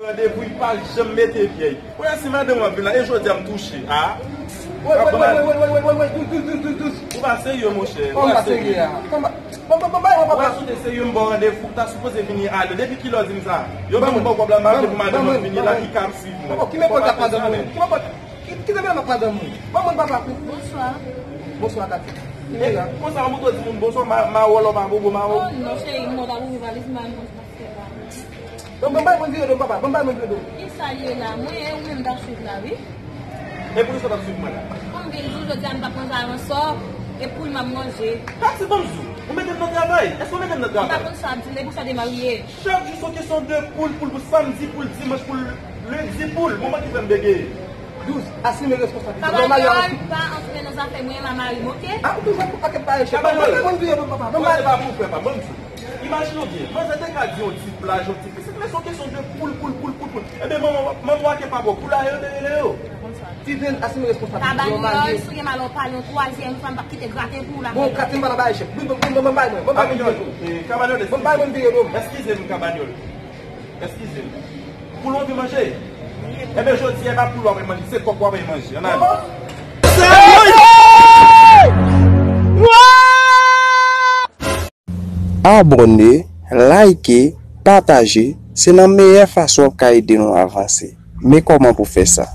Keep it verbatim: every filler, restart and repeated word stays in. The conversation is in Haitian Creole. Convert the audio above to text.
Randevou, li pa janm mete pye. Ou wè si madanm w ap vin la, e jodi a m touche. A? Woy, woy, woy, woy, woy, woy, woy, dous, dous, dous, dous, dous. Ou pa serye, monchè. Ou pa serye a? Kòman? Ban, ban, ban, ban, ban, ban. Ou wè si w te serye, m ba w randevou, ou ta sipoze vini alè. Depi kilè w di m sa? Yo ban mwen ba w kòb la, m achte pou madanm mwen vini la, ki ka ap swiv mwen. Ki nenpòt ap madanm mwen? Ki nenpòt, ki, ki nenpòt ap madanm mwen? Ban mwen papa. Bonswa. Bonswa, Tati. E konsa, ou moto di moun bonswa, ma, ma wòlò, ma bobo, ma wòlò. Oh, non, cheri, m ta ouvri valiz, m pa gen kòb. Ban m, ban m bay moun vire do m, papa. Ban m bay moun vire do m. Kisa l ye la? Mwen, e ou menm m t ap swiv la, wi. E poukisa w t ap swiv mwen la? Kòm vin di w jodi a m t ap manje aransò, e poul m ap manje. Tati, ban m di w, ou mete m nan travay? Èske w mete m nan travay? M pa konn sa w ap di, e poukisa w te marye? Chak jou se yon kesyon de poul, poul, poul, samdi, poul, dimanch, poul, lendi, poul. Moman ki fè m bege. Dous, asime responsablite. Kabanyòl, pa antre nan zafè mwen, m a mari m, oke? A, ou toujou ak yon pakèt bagay, chèf. Ban m bay moun vire do m, papa. Ban m bay. Se pa pou frè pa, ban m di w. Imajine w byen, manzè te ka di yon ti plaj, yon ti pisik, men se yon kesyon de poul, poul, poul, poul, poul. Ebyen, manman, manman w ak papa w, poul la yo te rele yo. Steven, asime responsablite. Kabanyòl, si w gen mal w pale yon twazyèm fwa, m p ap kite graten pou w la. Bon, graten pa nan bagay, chèf. Bon, bon, bon, bon, ban m bay mwen. Ban m bay mwen vire do m. Kabanyòl, Kabanyòl, eskize m. Ban m bay mwen vire do m. Eskize m, kabanyòl. Eskize m. Poul w anvi manje? Ebyen, jodi a, e pa poul w ap manje, se kòk w ap manje. Ann ale. Abòne, like, pataje, se nan meyè fason w ap ka ede nou avanse. Men kòman pou fè sa.